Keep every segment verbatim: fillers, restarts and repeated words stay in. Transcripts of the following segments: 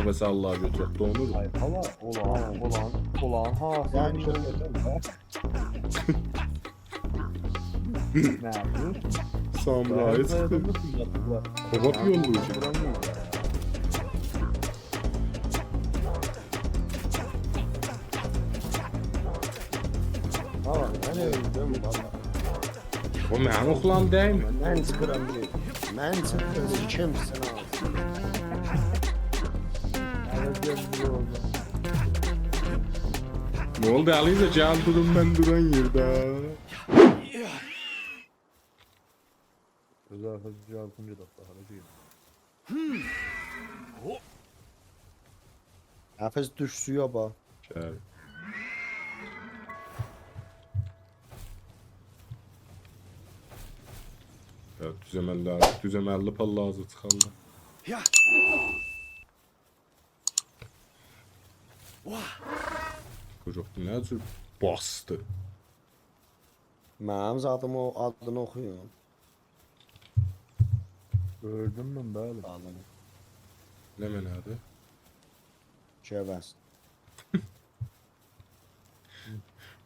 مثلا، الله گؤتورک، دونور. آی، بالا، اولان، اولان، اولان، ها، سن یعنی، بیر شئی دئسن ده. نه، بو؟ سامورایی چیخدی. بابا، بیر یولدا اوچور. ها، من اؤلدوم، والله. او منیم اوغلان دئییلمی؟ من چیخیرام، گئت. من چیخیرام، کیمسن آلسین؟ نه اولدو، علیرضا؟ گل دورون من دوران یئرده. اؤز آرخاسیجا آلتینجی داختا، هارا گئدیر؟ حافظ، دوش سویا باخ. گل. یا، دوز عمللی، دوز عمللی پاللازی چیخاندا. یا. واه. قوجاق، بو نه جور باسدی؟ منیم زادیمی، آدینی اوخویون. گؤردوم من، بلی. آدینی. نه منه‌دیر؟ گووز.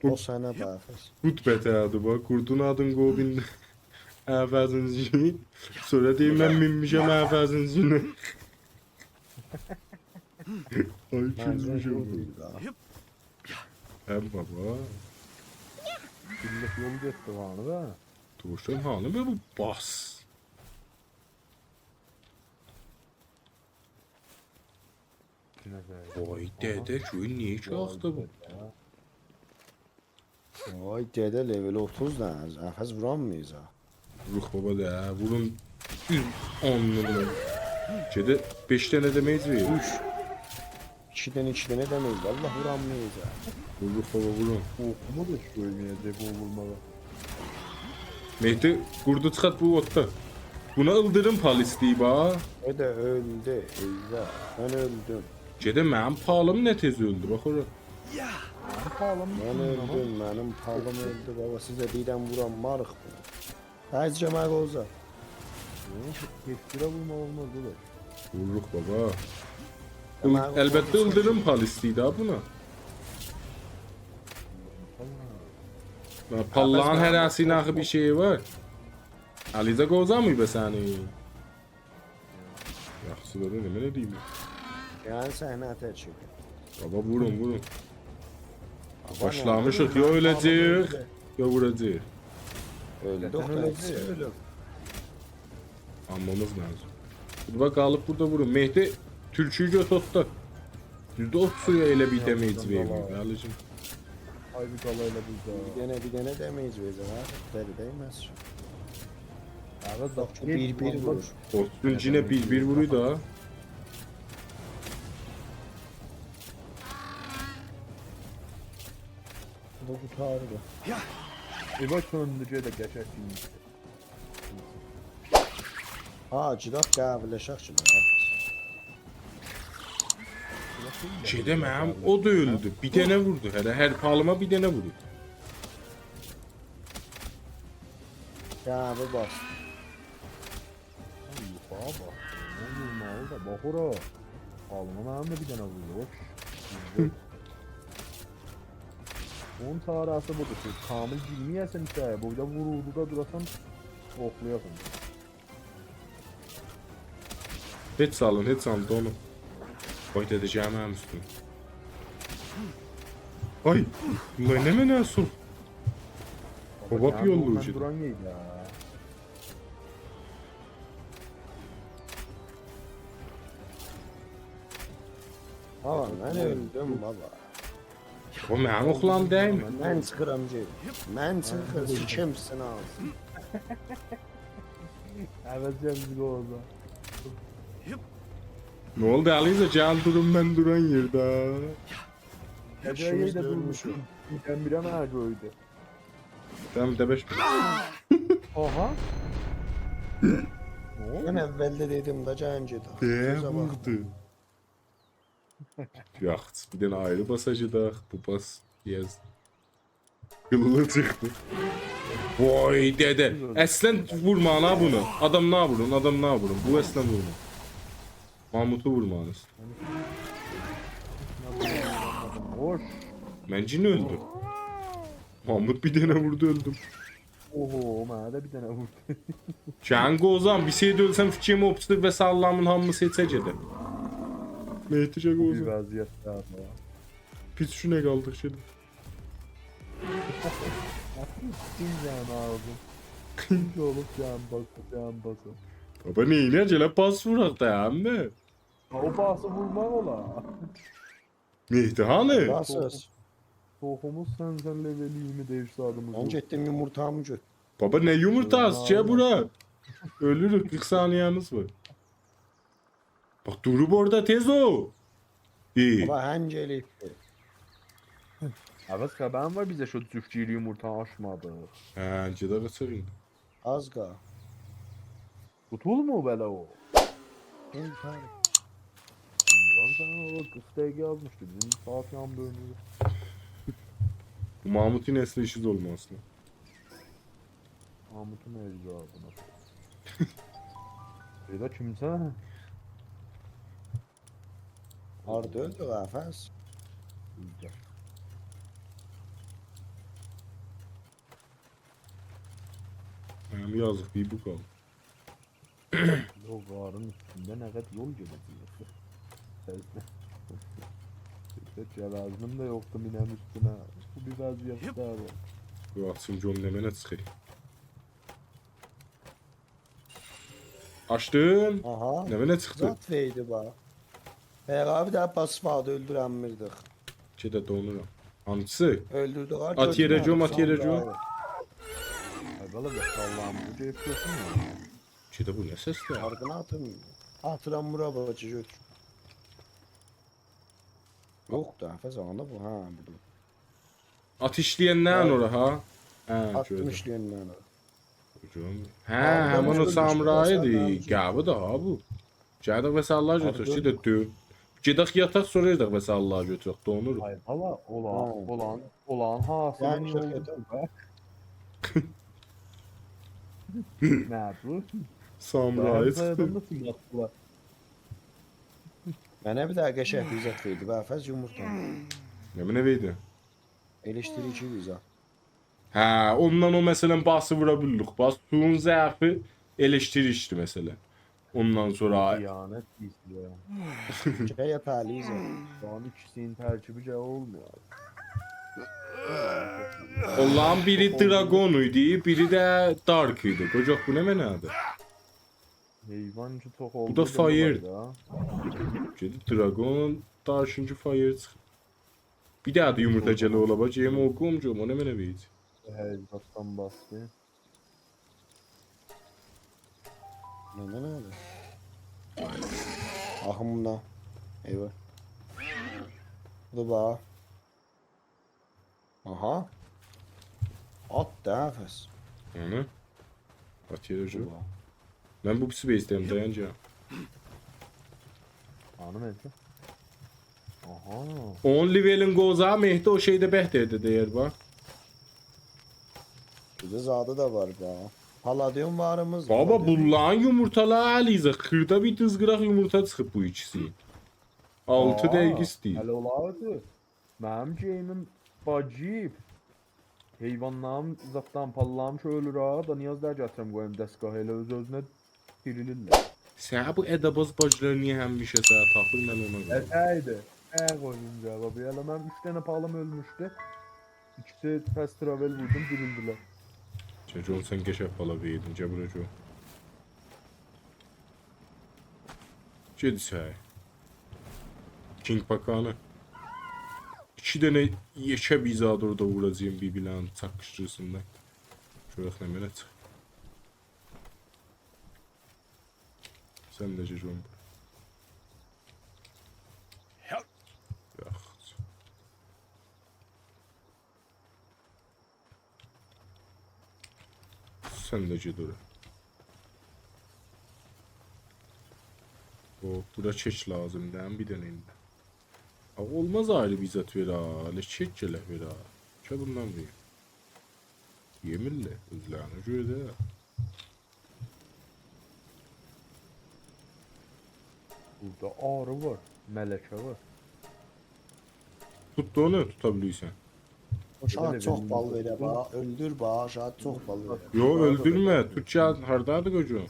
او سنه باخ، حافظ. قورد بتردیر، باخ. قوردون آدین قویوب ایندی. عوضینجی. سونرا دئییر، من مینمیشم عوضینجینه. آی، منظور گولموشم. او دئییل ها. هم بابا. بیللیک یول گئتدی هانی دا. دوشون هانی به بو باس؟ نه زهر. وای، آها. دده، گؤر نییه کی آخدی بو؟ وای، دده، لول اوتوز دا، عوض وورانمایاجاق. یوخ بابا دا، وورون دوز اونونو. گئده بئش دنه دمیج وئریر. اوچ. ایکی دنه، ایکی دنه دمیج، والله وورانمایاجاق. یوخ بابا، وورون. اوخومو دا هئچ گؤرمه‌یه‌جک بو وورماغا. مهدی، قوردو چیخارت بو اوتدا. بونا ایلدیریم پالیس دئییب ها. دده اؤلدو، ائیواه. من اؤلدوم. گئده منیم پالیم نه تئز اؤلدو، باخ اورا. منیم پالیم من اؤلدوم، منیم پالیم اؤلدو، بابا، سیزه بیردن وورانماریق بونو. بعضی جمعه قوزا. یوخ، هئچ بیره وورماق اولماز، قارداش. ووروروق، بابا. جمعه قوزا البته، ایلدیریم پالیس دئییب ها بونا. ها، پاللارین هره‌سینین آخی بیر شئیی وار. علیرضا قوزا می به سنی؟ یاخشی دا، نه، نه دئییم؟ یعنی صحنه آتار چوخ. بابا، وورون، وورون. بابا، باشلامیشیق، نه یا اؤله‌جه‌ییک، اؤله‌جه‌ییک. یا ووراجاغیق. اؤلدوک، قطعاً اؤلور. آلمامیز لازیم. بیر باخ، قالیب بورادا وورون. مهدی، تورکویو گؤتور اوتدا. دوزدور، اوت سویا ائله بیر دمیج وئرمیر، قالیجیم. آی، بیر قالا ائله بورادا. بیر دنه، بیر دنه دمیج وئره‌جک ها. دری دَیمز کی. آغا، باخ، بیر، بیر وورور. اولسون، یئنه بیر، بیر وورور دا. بو قوتاردی. یا. ائوه چؤندو، گئده قشنگ. ها، گئدک قهوه‌لشک کی، ها. گئده منیم، او دا اؤلدو. بیر دنه ووردو هره، هر پالیما بیر دنه ووردو. قهوه باس. آی، یوخ، آغا، باخ. نه وورمالی دا، باخ اورا. پالیما منیم ده بیر دنه ووردو، هوش. اونون چاره‌سی بودور کی، کامل گیرمه‌یه‌سن ایچری‌یه، بورادا وورولدو دا دوراسان، اوخلایاسان. هئچ سالین، هئچ سالین، دونو. وای، دده، گلمه منیم اوستومه. آی، بونلار نمنه سور؟ بابا، بابا، گل یوللا بو، من اوجودا. دوران یئیدی ها. بابا، من اؤلدوم، بابا. او منیم اوغلان دئییلمی؟ من چیخیرام، گئت. من چیخیرام، سیکیم سینه آلسین. عوض گلدی اورادا. نه اولدو، علیرضا؟ گل دورون من دوران یئرده. گل ایکیمیز یئرده ده دورموشوق. اؤلموشوک. بیردن بیره منه قویدو. تمام، دبش. آها. نه اولدو؟ من اولده دئدیم دا، گلین گئدک. دئیه گؤزه باخ. ووردو. یاخشی، بیر دنه آیری باساجاق، بو باس، یز. قیللی چیخدی. وای، دده. اصلاً وورمایین ها بونو. آداملاری وورون، آداملاری وورون. بو اصلاً وورما. ماموتو وورمایین. خوش. من یئنه اؤلدوم. ماموت بیر دنه ووردو، اؤلدوم. اوهو، منه ده بیر دنه ووردو. جنگ اوزان، بیر شئی ده اؤلسم، فیکریم اوبسور و ساللامین هامیسی هئچه گئده. مهدی جنگ بیر اوزان. وضعیت ده وار. پیس شونه قالدیق شده. سین جنی آغزین. سین اولوب جن باسا، جن باسا. بابا، نئینیه‌ک؟ ائله باس ووراق دا، عمی. او باسی وورماق اولار. مهدی هانی؟ باسیز. توخوموز سن، سن لول اییرمی دئییر زادیمیز من یوخ. گئتدیم یومورتامی گؤت. بابا، نه یومورتاسی؟ گل بورا. اؤلوروک، قیرخ ثانیه‌میز وار. باخ، دوروب اورادا، تئز اول. ای. بابا، هنگ ائله‌ییب. عوض خبرین وار، بیزه شو جفت‌گیری یومورتا آچمادیق. هه، گئده قاچاق ایندی. آز قال. قوتولمور بئله او. قوتار. لان سن او قیرخ دقیقه یازمیشدی. بیزیم ساعات یاندی اؤنور. بو ماموتون اصلی ایشیز اولماسین. ماموتون اجدادینا. بیر ده کیمسه؟ هاردا اؤلدو قفس؟ بیر ده. منیم یازیق بیر بو قالدی. یوخ، غارین اوستونده نه قدر یول گئده‌جه‌ییک. تئزدن. هئچ گوزنیم ده یوخدور مینم اوستونه. بو بیر وضعیت ده وار. بو آچیم گؤروم نمنه چیخیر. آچدین؟ آها. نمنه چیخدی؟ زاد وئردی باخ. هه، بیر دنه باس واردی، اؤلدورنمیردیک. گئده دونورام. هانسی؟ اؤلدوردوک ها. آت یئره، گؤتورمه‌دی. گؤروم، آت یئره، گؤروم. آی بالا، بس اللهیم، بو گئدیب گؤتورمور. گئده بو نه سسدیر؟ آردینا آتیم. آتیرام بورا باجی گؤتور. یوخ دا، فزاندا بو، ها، بودور. آت ایشله‌یندن هه. اورا، ها؟ هه، آتدیم گؤردوم. ایشله‌یندن اورا. گؤردوم. هه، همین او سامورایی‌دیر. قوی دا ها بو. گئدک وسایل‌لری گؤتورک، گئدک دؤ-، گئدک یاتاق، سونرا گئدک وسایل‌لری گؤتورک، دونور. آی بالا، اولان، ها. اولان، اولان حاصیلی گلمیشیک نییه اولدو؟ یاتاق. نه بو؟ سامورایی سایدان چیخدی. دا فیلم آتدیلار. منه بیر دنه قشنگ بیر زاد وئردی. بافز یومورتا. نمنه وئردی؟ ائلکتریکی بیر زاد. هه، اوندان او، مثلا، باسی وورا بیلیریک. باس، سویون ضعفی ائلکتریکدیر، مثلا. اوندان سونرا خیانت ایسته‌ییر. گل یاتاق، علی زاد. بونون ایکیسی‌نین ترکیبی گل اولمور. اونلارین بیری دراگون ایدی، بیری ده دارک ایدی. قوجاق، بو نمنه‌دیر؟ حیوان کی چوخ بو اولدو. دا فایر. دا. گئدیب دراگون، دارکین کی فایر چیخیر. بیر دنه ده یومورتا گله اولا، باخ، گئدیم او قوم گؤروم، او نمنه وئریر؟ هر زاددان باسدی. نمنه‌دیر؟ آخی بوندا. ایوه. بو دا باخ. آها. آت دا، فس. هه؟ آت یئره، بو جو. باخ. من بو پیسی بیسته‌یم، دایان گل. هانی مهدی؟ آها. اون لولین قوزا مهدی او شئیده بهتردیر، دئییر، باخ. بیر ده زادی دا وار، باخ. پالادیوم واریمیز. بابا، بونلارین یومورتالاری علیزه، خیردا بیر دیزقیراق یومورتا چیخیب بو ایکیسی. آلتی دقیقه ایسته‌ییر. هله اولاردی. منیم گیمیم باجیب. حیوانلاریم، زادلاریم، پاللاریم کی اؤلور ها. دا نیاز دا گتیرم قویوم دستگاها، ائله اؤز-اؤزونه دیریلیرلر. سن بو اداباز باجلاری نییه همیشه سنه تاپیر، من اونا گؤره. ائته‌یدی. نه قویوم جوابی؟ ائله منیم اوچ دنه پالیم اؤلموشدو. ایکیسی fast travel ووردوم، دیریلدیلر. گل، گؤر سن قشنگ پالا وئردین، گل بورا گؤر. گئت ایچری. کینگ پاکانی. ایکی دنه یئکه بیر زاد اورادا ووراجاغام بیر-بیرلرینین چاقیشدیرسینلار. گؤرک نمنه چیخیر. سن ده گیر اونو. یاخود. سن ده گئت اورا. او، بورا کئک لازیمدیر، بیر دنه ایندی. آ، اولماز آیری بیر زاد وئره، ائله کئک گرک وئره. گل بوندان وئر. یئمیرلر، اؤزلرینه گؤره ده. بوردا آری وار، ملکه وار. توت دا اونو، توتا بیلیرسن. او شاید چوخ بال وئره، باخ. اؤلدور، باخ، شاید چوخ بال وئره. یوخ، اؤلدورمه. توت گل، هاردادیر قوجو؟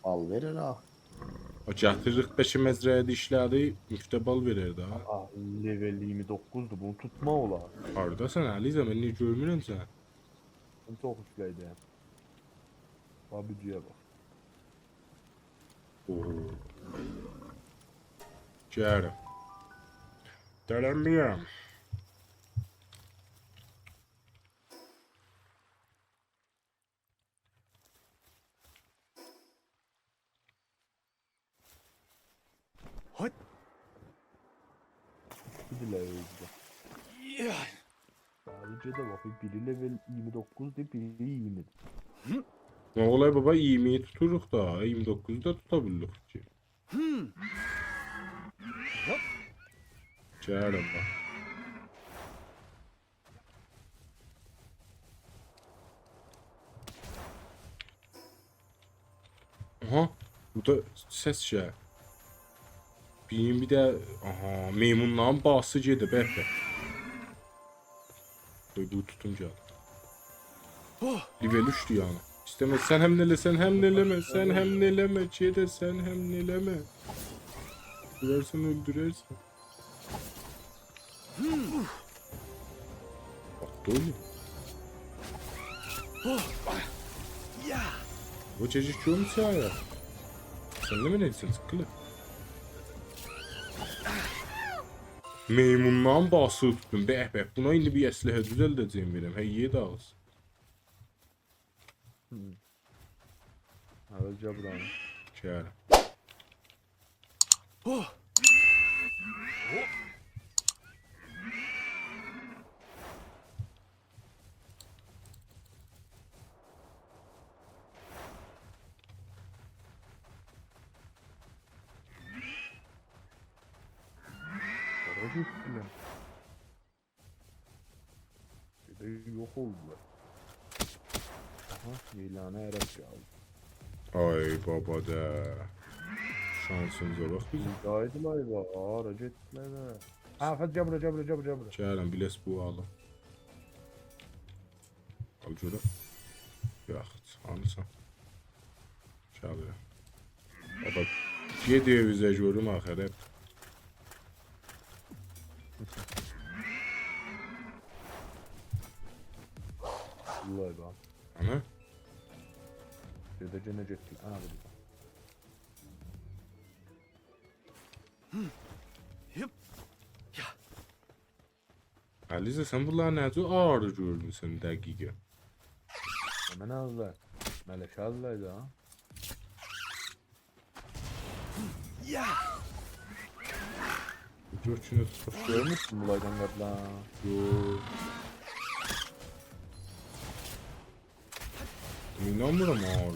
بال وئریر ها. او گتیریریک بلکه مزرعه‌ده ایشله‌دی، مفته بال وئرر ده. آه، لول اییرمی دوققوزدور، بونو توتماق اولار. هارداسان، علیزه، من نییه گؤرمورم سنی؟ من چوخ اوستده‌یدیم. باخ، بوجویه باخ. اوو. گلرم. دلنمیرم. هات. بیر دینه اؤزو. یا. آبی، گئده باخ، بیری لول اییرمی دوققوزدور، بیری اییرمی‌دیر. نه اولای بابا، اییرمی‌نی توتوروق دا، اییرمی دوققوزو دا توتا بیلیریک کی. هوم. هوپ. گلرم باخ. آها، بورادا سس گلیر. بیرین بیر ده، آها، میمونلارین باسی گئدیر، به‌به. قوی بو توتوم گل. اوه. لول اوچدور یعنی. ایسته‌میر، سن حمله ائله، سن حمله ائله‌مه، سن حمله ائله‌مه، گئده، سن حمله ائله‌مه. اؤلدوررسن، اؤلدوررسن. آتدی اویون. یا. بو چکیک گؤروم سیایا. سن نمنه ائدیرسن، چیققیلی؟ میمونلارین باسی توتدوم. به‌به، بونا ایندی بیر اسلحه دوزلده‌جه‌یم وئرم. هه، یئ ده آغزی. هوم. هله گل بورانی. گل. اوه. هارا گئتدیلر؟ بیر ده یوخ اولدولار. آها، ییلانی عرب گلدی. آی بابا دا. شانسیمیزا باخ بیزیم. بوردایدیلار، باخ، هارا گئتدیلر ده. هه، فت، گل بورا، گل بورا، گل بورا، گل بورا. گلم، بیر اسپو آلیم. آل گؤرم. یاخود، هانیسان؟ گل بورا. بابا، گئت ائویزه گؤروم آخر، هپ. والله باخ. آنا؟ بیر ده یئنه گئتدی. آنا، بو دا. هوپ. یا. علیزه، سن بونلاری نه جور آغیر گؤردون سن دقیقه؟ من آلدیلار. ملکه آلدیلار دا. یا! گؤتونو توتوب. گؤرمورسون بولایدان قاباق؟ یوخ. اینانمیرام آغیر